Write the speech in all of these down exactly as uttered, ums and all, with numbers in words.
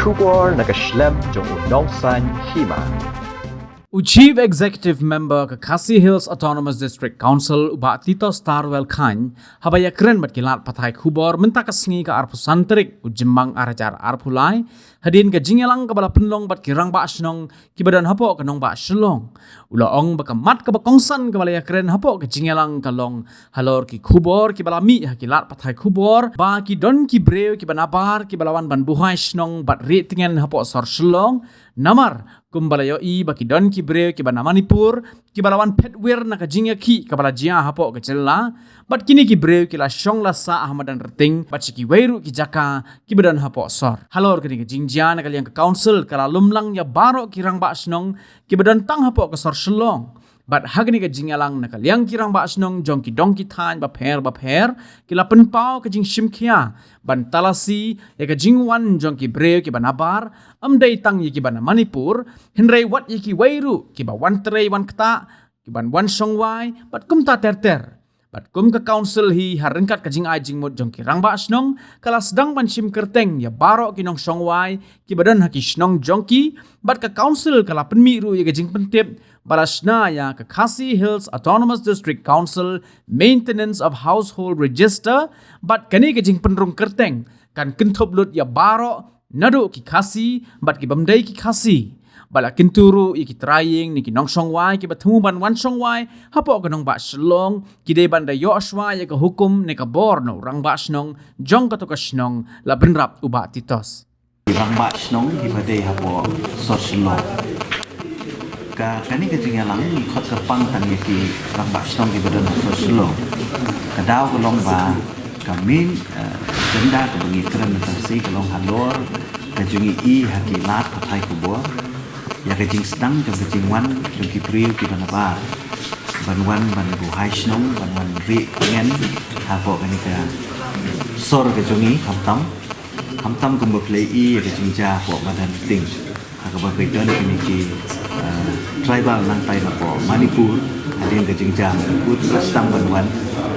Khubor na ka shlem jong u Nongsaiñ Hima. U Chief Executive Member ka Khasi Hills Autonomous District Council, u Bah Titos Tarwel Chyne, haba ïakren bad ki lad pathai khubor mynta ka sngi ka arphew san tarik u Jymmang ar hajar arphew lai, hadien ka jingïalang kaba la pynlong bad ki rangbah shnong kiba don hapoh ka nongbah Shillong. U la ong ba ka mat kaba kongsan kaba la ïakren hapoh ka jingïalang ka long halor ki khubor kiba la mih ha ki lad pathai khubor ba ki don ki briew kiba nabar kiba la wan ban buhai shnong bad rieh tngen hapoh sor Shillong. Namar kumba la ïohi ba ki don ki briew kiba na Manipur kiba la wan phet wir na ka jingïakhih kaba la jia hapoh ka jylla, bad kine ki briew ki la shong la sah ha madan Rting bad sha kiwei ruh ki jaka kiba don hapoh sor. Halor kane ka jingjia, na ka liang ka council ka la lum lang ïa baroh ki rangbah shnong kiba don tang hapoh ka sor Shillong. Bad ha kane ka jingïalang, na ka liang ki rangbah shnong jong ki dong ki thaiñ bapher bapher ki la pynpaw ka jingshim khia ban talasi ïa ka jingwan jong ki briew kiba nabar, ym dei tang ïa kiba na Manipur, hynrei wat ïa kiwei ruh kiba wan trei wan ktah, kiban wan shong wai bad kumta ter ter. Bad kum ka council hi, ha ryngkat ka jingai jingmut jong ki rangbah shnong, ka la sdang ban shim kyrteng ïa baroh ki nongshong wai kiba don ha ki shnong jong ki, bad ka council ka la pynmih ruh ïa ka jingpyntip ba la shna ïa ka Khasi Hills Autonomous District Council Maintenance of Household Register, bad kane ka jingpynrung kyrteng kan kynthup lut ïa baroh, naduh ki Khasi bad ki bym dei ki Khasi. Ba la kyntu ruh ïa ki trai ïing ne ki nongshong wai kiba thmu ban wan shong wai hapoh ka nongbah Shillong, ki dei ban da ïoh shuwa ïa ka hukum ne ka bor na u rangbah shnong jong kato ka shnong, la bynrap u Bah Titos. Rangbah shnong kiba dei hapoh sor Shillong. Ka, kane ka jingïalang ngi khot kyrpang tang ïa ki rangbah shnong kiba don ha sor Shillong. Ka daw ka long ba ka main, eh, agenda kaba ngi kren mynta ka sngi ka long halor ka jong ngi ha ki lad pathai khubor ïa ka jingsdang jong ka jingwan jong ki briew kiba nabar ban wan ban buhai shnong, ban wan rieh tngen hapoh kane ka sor ka jong ngi, khamtam khamtam kumba phi la ïohi ïa ka jingjia hapoh madan Rting, ha kaba ka don kine ki, eh, tribal nangtai napoh Manipur. Hadien ka jingjia Manipur, ki la sdang ban wan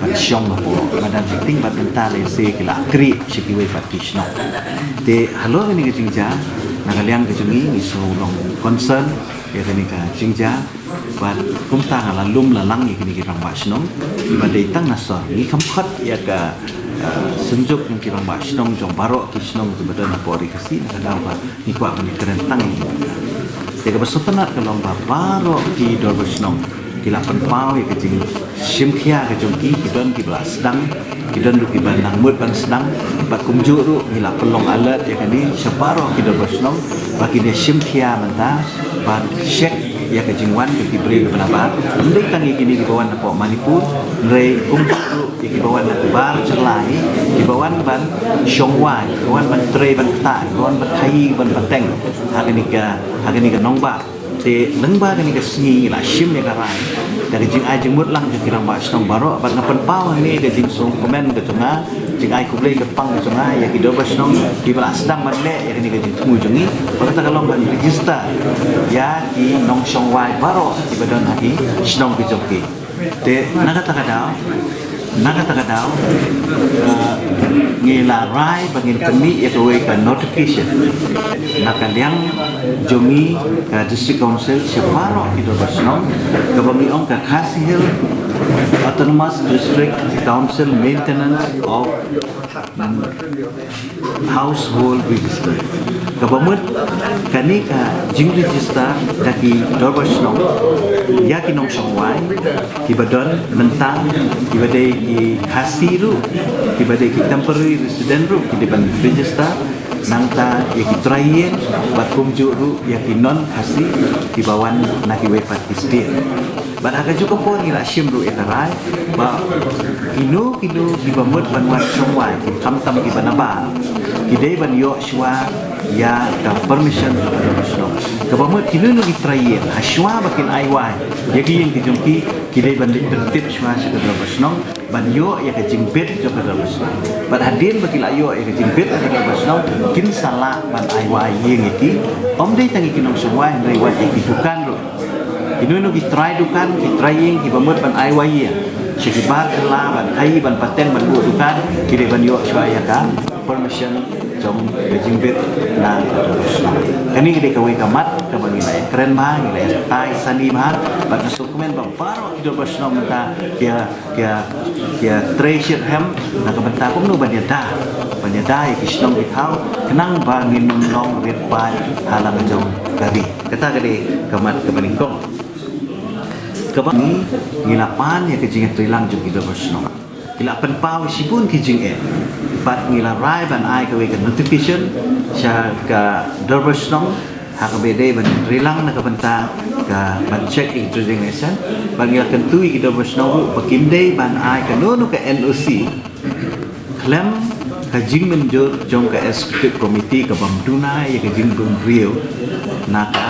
ban shong hapoh madan Rting, bad mynta lehse ki la khreh sha kiwei pat ki shnong. Te halor kane ka jingjia, na ka liang ka jong ngi, ngi sngew long concern ïa kane ka jingjia. Bad kumta nga la lum la lang ïa kine ki rangbah shnong kiba dei tang na sor. Ngi kham khot ïa ka, eh, synjuk jong ki rangbah shnong jong baroh ki shnong kiba don hapoh Ri Khasi, na ka daw ba ngi kwah ban ïakren tang ïa ki. Te kaba sngewtynnat ka long ba baroh ki dorbar shnong ki la pynpaw ïa ka jingshim khia ka jong ki, ki don kiba la sdang, ki don ruh kiba nang mut ban sdang. Bad kumjuh ruh ngi la pynlong alert ïa kane sha baroh ki dorbar shnong ba kin ïa shim khia mynta ban check ïa ka jingwan ka ki briew kiba nabar. Ym dei tang ïa kine kiba wan napoh Manipur, hynrei kumjuh ruh ïa kiba wan na ki bar jylla hi, kiba wan ban shong wai, kiba wan ban trei ban ktah, kiba wan ban khaïi ban pateng ha kane ka, ha kane ka nongbah. Te lyngba kane ka sngi ngi la shim ïa ka rai da ka jingai jingmut lang jong ki rangbah shnong baroh, bad nga pynpaw hangne ka jingsngewkmen ka jong nga, jingai khublei kyrpang ka jong nga ïa ki dorbar shnong kiba la sdang ban leh ïa kane ka jingthmu jong ngi, ba kata ka long ban register ïa ki nongshong wai baroh kiba don ha ki shnong ki jong ki. Te na kata ka daw, na kata ka daw, eh, ngi la rai ba ngin pynmih ïa kawei ka notification na ka liang jong ngi ka District Council sha baroh ki dorbar shnong, kaba ngi ong ka Khasi Hills Autonomous District Council Maintenance of Household Register. Kaba mut kane ka jingregister da ki dorbar shnong ïa ki nongshong wai kiba don mynta, kiba dei ki Khasi ruh, kiba dei ki temporary resident ruh ki dei ban register, nangta ïa ki trai ïing, bad kumjuh ruh ïa ki non Khasi kiba wan na kiwei pat ki state. Bad ha kajuh ka por ngi la shim ruh ïa ka rai ba kino kino kiba mut ban wan shong wai, khamtam kiba nabar, ki dei ban ïoh shuwa ïa ka permission jong ka dorbar shnong. Kaba mut kino kino ki trai ïing, ha shuwa ba kin ai wai ïa ki ïing ki jong ki, ki dei ban leit pyntip shuwa sha ka dorbar shnong ban ïoh ïa ka jingbit jong ka dorbar shnong. Bad hadien ba ki la ïoh ïa ka jingbit jong ka dorbar shnong, kin sa lah ban ai wai ïing ïa ki. Ym dei tang ïa ki nongshong wai, hynrei wat ïa ki dukan ruh. Kino kino ki trai dukan, ki trai ïing kiba mut ban ai wai ïing sha ki bar jylla ban khaïi ban pateng ban buh dukan, ki dei ban ïoh shuwa ïa ka permission jong ka jingbit na ka dorbar shnong. Kane ka dei kawei ka mat kaba ngi la ïakren bha, ngi la ïatai sani bha bad nga sngewkmen ba baroh ki dorbar shnong mynta ki ïa, ki ïa, ki ïatrei shitrhem na ka bynta kumno ban ïada, ban ïada ïa ki shnong ki thaw khnang ba ngin ym long rit paid ha la ka jong ka ri. Kata ka dei ka mat kaba nyngkong. Kaba ngi, ngi la pan ïa ka jingïatreilang jong ki dorbar shnong. Ngi la pynpaw shibun ki jingeh. Bad ngi la rai ban ai kawei ka notification sha ka dorbar shnong ha kaba dei ban treilang na ka bynta ka ban check ïa ki trading license. Bad ngi la kyntu ïa ki dorbar shnong ruh ba kim dei ban ai kano kano ka N O C khlem ka jingmynjur jong ka executive committee kabym duna ïa ka jingbym briew na ka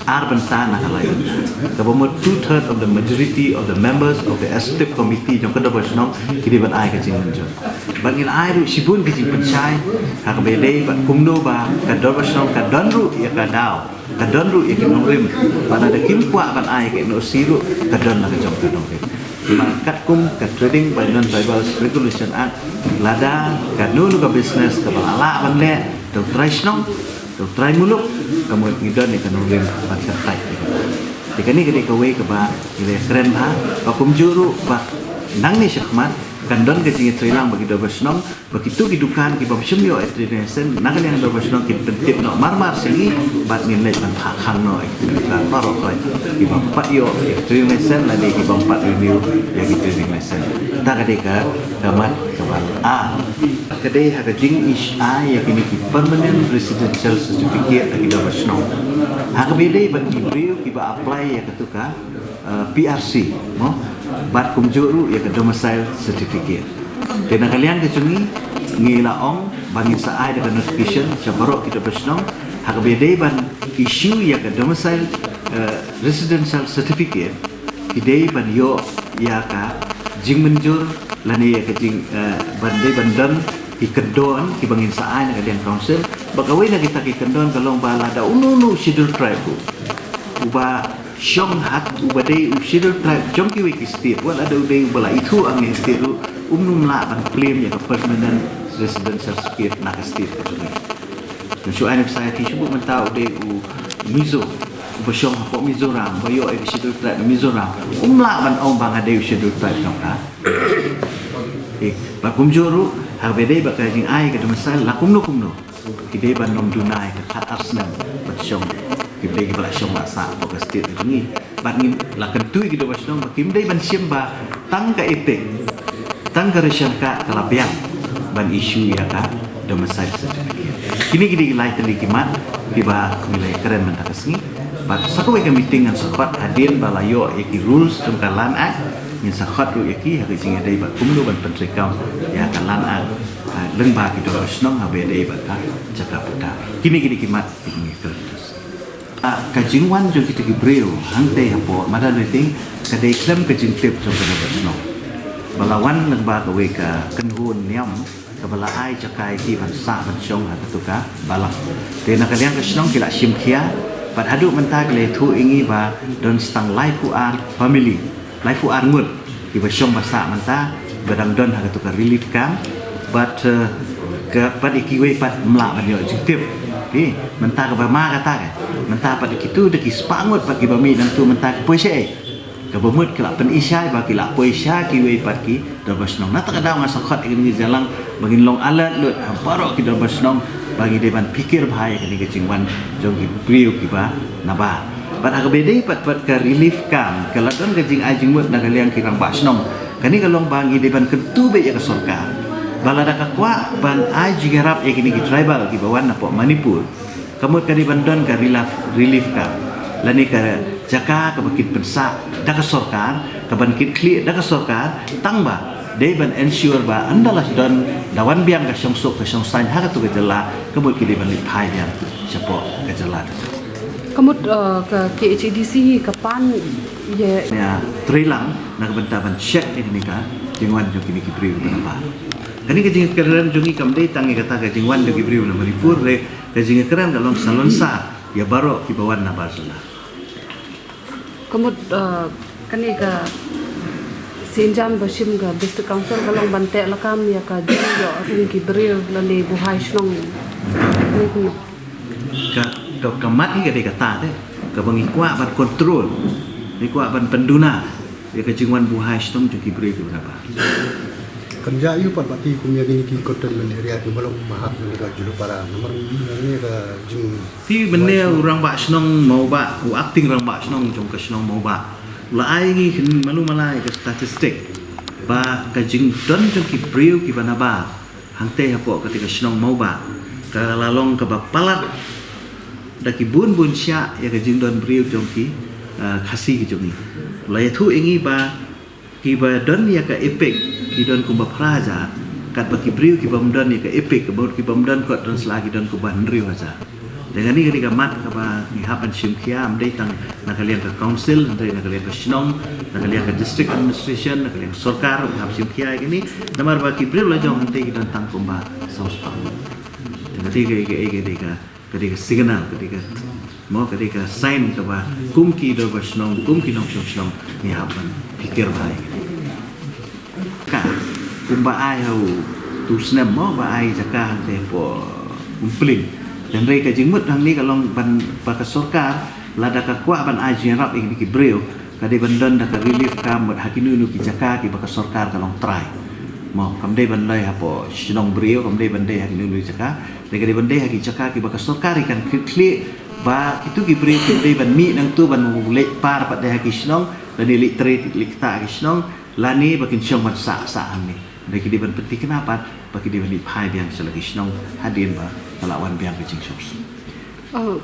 ar bynta na ka lai bynta. Kaba mut two third of the majority of the members of the executive committee jong ka dorbar shnong ki dei ban ai ka jingmynjur. Bad ngi la ai ruh shibun ki jingpynshai ha kaba dei bad kumno ba ka dorbar shnong ka don ruh ïa ka daw, ka don ruh ïa ki nongrim. Bad lada kim kwah ban ai ka N O C ruh ka don la ka jong ka nongrim. Bad katkum ka Trading by Non-Tribals Regulation Act, lada kano kano ka business kaba la lah ban leh da u trai shnong, da u trai muluk, ka mut ngi don ïa ka nongrim ban kyntait ïa kata. Te kane ka dei kawei kaba ngi la kren bha, ba kumjuh ruh ba nangne shakhmat kan don ka jingïatreilang bad ki dorbar shnong ba kito ki dukan kibym shym ïoh ïa trading license, na ka liang dorbar shnong kin pyntip noh marmar sha ngi bad ngin leit ban phah khang noh ïa ki dukan baroh kiba pat ïoh ïa trading license lane kibym pat renew ïa ki trading license. Ta ka dei ka, ka mat kaba ar. Ka dei ha ka jingïohi ïa kine ki permanent residential certificate ha ki dorbar shnong. Ha kaba dei bad ki briew kiba apply ïa katu ka, eh, P R C, mo? Bad kumjuh ruh ïa ka domicile certificate. Te na ka liang ka jong ngi, ngi la ong ba ngin sa ai da ka notification sha baroh ki dorbar shnong ha kaba dei ban issue ïa ka domicile, eh, residential certificate, ki dei ban ïoh ïa ka jingmynjur lane ïa ka jing, eh, ban dei ban don ki kyndon kiba ngin sa ai na ka liang council. Ba kawei na kita ki kyndon ka long ba lada uno uno u Scheduled Tribe ruh uba shong ha, uba dei u Scheduled Tribe jong kiwei ki state, wat lada u dei uba la ithuh hangne ha state ruh, um nym lah ban claim ïa ka permanent residential certificate na ka state ka jong ngi. Ngan shu ai nuksa ïa phi, shu buh mynta u dei u Mizo uba shong hapoh Mizoram, uba ïoh ïa ka Scheduled Tribe na Mizoram, um lah ban ong ba nga dei u Scheduled Tribe jong ka. Eh, bad kumjuh ruh ha kaba dei bad ka jingai ka domicile, la kumno kumno ki dei ban ym duna ïa ka khatar snem ban shong, ki dei kiba la shong la sah hapoh ka state ka jong ngi. Bad ngin la kyntu ïa ki dorbar shnong ba kim dei ban shim ba tang ka EPIC, tang ka ration card ka la biang ban issue ïa ka domicile certificate. Kine ki dei ki lai tylli ki mat kiba ngi la ïakren mynta ka sngi. Bad sa kawei ka meeting ngan sa khot hadien ba la ïoh ïa ki rules jong ka Land Act, ngin sa khot ruh ïa ki ha ka jingïadei bad kumno ban pyntreikam ïa ka Land Act, ah, lyngba ki dorbar shnong ha kaba ïadei bad ka jaka puta. Kine ki dei ki mat kiba ngi ïakren mynta. Ah, ka jingwan jong kita ki briew hangtei hapoh Madanrting ka dei khlem ka jingtip jong ka dorbar shnong. Ba la wan lyngba kawei ka kynhun niam kaba la ai jaka ïa ki ban sah ban shong ha katu ka balang. Te na ka liang ka shnong ki la shim khia bad haduh mynta ki la ïathuh ïa ngi ba don tang laiphew ar family, laiphew ar ngut kiba shong ba sah mynta ba dang don ha katu ka relief camp. Bad, eh, ka pat ïa kiwei pat ym lah ban ïoh jingtip. Phi, mynta kaba ma kata ka, mynta pat ïa kitu da ki spah ngut pat kiba mih nangtu mynta ki poi shaei. Kaba mut ki la pyni shai ba ki la poi sha kiwei pat ki dorbar shnong. Na kata ka daw nga sa khot ïa kine ki jingïalang ba ngin long alert lut ha baroh ki dorbar shnong ba ngi dei ban pyrkhat bha ïa kane ka jingwan jong ki briew kiba nabar. Bad ha kaba dei pat, pat ka relief camp, ka la don ka jingai jingmut na ka liang ki rangbah shnong. Kane ka long ba ngi dei ban kyntu beit ïa ka sorkar ba lada ka kwah ban ai jingïarap ïa kine ki tribal kiba wan napoh Manipur, ka mut ka dei ban don ka relief, relief camp lane ka jaka kaba kin pynsah da ka sorkar, kaban kin khlieh da ka sorkar, tang ba dei ban ensure ba ynda la don, da wan biang ka shongsuk ka shongsaiñ ha katu ka jylla, ka mut ki dei ban leit phai biang shapoh ka jylla. Ka mut, eh, ka K H A D C hi ka pan ïa, ïatreilang na ka bynta ban check ïa kane ka jingwan jong kine ki briew kiba nabar. Kane ka jingkren jong ngi kam dei tang ïa kata ka jingwan jong ki briew na Manipur, hynrei ka jingkren ka long salonsar ïa baroh kiba wan nabar jylla. Ka mut, eh, kane ka Sienjam ba shim ka District Council ka long ban teh lakam ïa ka jingïoh rung ki briew lane buhai shnong. Ni kumno? Ka, ka, ka mat hi ka dei kata te, kaba ngi kwah ban control, ngi kwah ban pynduna ïa ka jingwan buhai shnong jong ki briew kiba nabar. Kan ja ïu pat ba ti kum ïa kine ki containment area kiba long mahap na ka Jlupara namar ïa kane ka jing. Ti mynne u rangbah shnong Mawbah, u acting rangbah shnong jong ka shnong Mawbah, la ai ngi khin malu malai ka statistic ba ka jingdon jong ki briew kiba nabar hangtei hapoh kata ka shnong Mawbah ka la long kaba palat da ki bun bun shiah ïa ka jingdon briew jong ki, ah, Khasi ki jong ngi. La ïathuh ïa ngi ba kiba don ïa ka EPIC ki don kumba phra hajar, katba ki briew ki bym don ïa ka EPIC, kiba, ki bym don kot don sla ki don kumba hynriew hajar. Te kane ka dei ka mat kaba ngi hap ban shim khia, ym dei tang na ka liang ka council, hynrei na ka liang ka shnong, na ka liang ka district administration, na ka liang ka sorkar, ngi hap shim khia ïa kane. Namar ba ki briew la jong hangtei ki don tang kumba saw spah. Te kane ka, ka, ka dei ka, ka dei ka signal, ka dei ka, mo, ka dei ka sign kaba kum ki dorbar shnong, kum ki nongshong shnong ngi hap ban pyrkhat bha ïa kane. Ka, kumba ai ha u, tu snem mo, ba ai jaka hangtei hapoh Umpling. Hynrei ka jingmut hangne ka long ban, ba ka sorkar lada ka kwah ban ai jingïarap ïa kine ki briew, ka dei ban don da ka relief camp bad ha kino kino ki jaka kiba ka sorkar ka long trai. Mo, kam dei ban dei hapoh shnong briew, kam dei ban dei ha kino kino ki jaka, te ka dei ban dei ha ki jaka kiba ka sorkar i kan kit khlieh ba kito ki briew ki dei ban mih nangto ban leit par pat de ha ki shnong, lane leit trei leit ktah ha ki shnong, lane ba kin shong ban sah sah hangne. Te ki dei ban pynthikna pat ba ki dei ban leit phai biang sha la ki shnong hadien ba ka la wan biang ka jingshongsuk. Oh,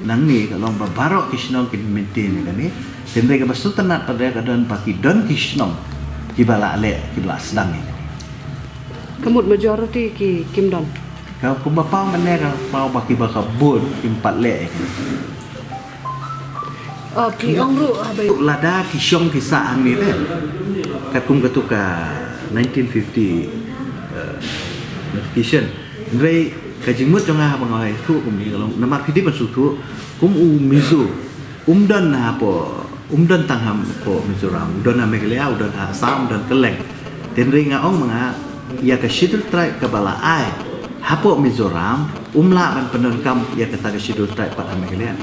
Nangne ka long ba baroh ki shnong kin maintain ïa kane. Hynrei kaba sngewtynnat pat de ka don ba ki don ki shnong kiba la leh, kiba la sdang ïa kane. Ka mut majority ki kim don. Ka kumba paw mynne ka paw ba kiba ka bun kim pat leh ïa kane. Oh, ki ong ruh ha ba. Lada ki shong ki sah hangne te, katkum katu ka nineteen fifty, eh, notification. Hynrei ka jingmut jong nga haba nga ïathuh kumne ka long namar phi dei ban sngewthuh kum u Mizo um don hapoh, um don tang hapoh Mizoram, u don ha Meghalaya, u don ha Assam, u don kylleng. Hynrei nga ong ma nga ïa ka Scheduled Tribe kaba la ai hapoh Mizoram um lah ban pyndonkam ïa kata ka Scheduled Tribe pat ha Meghalaya.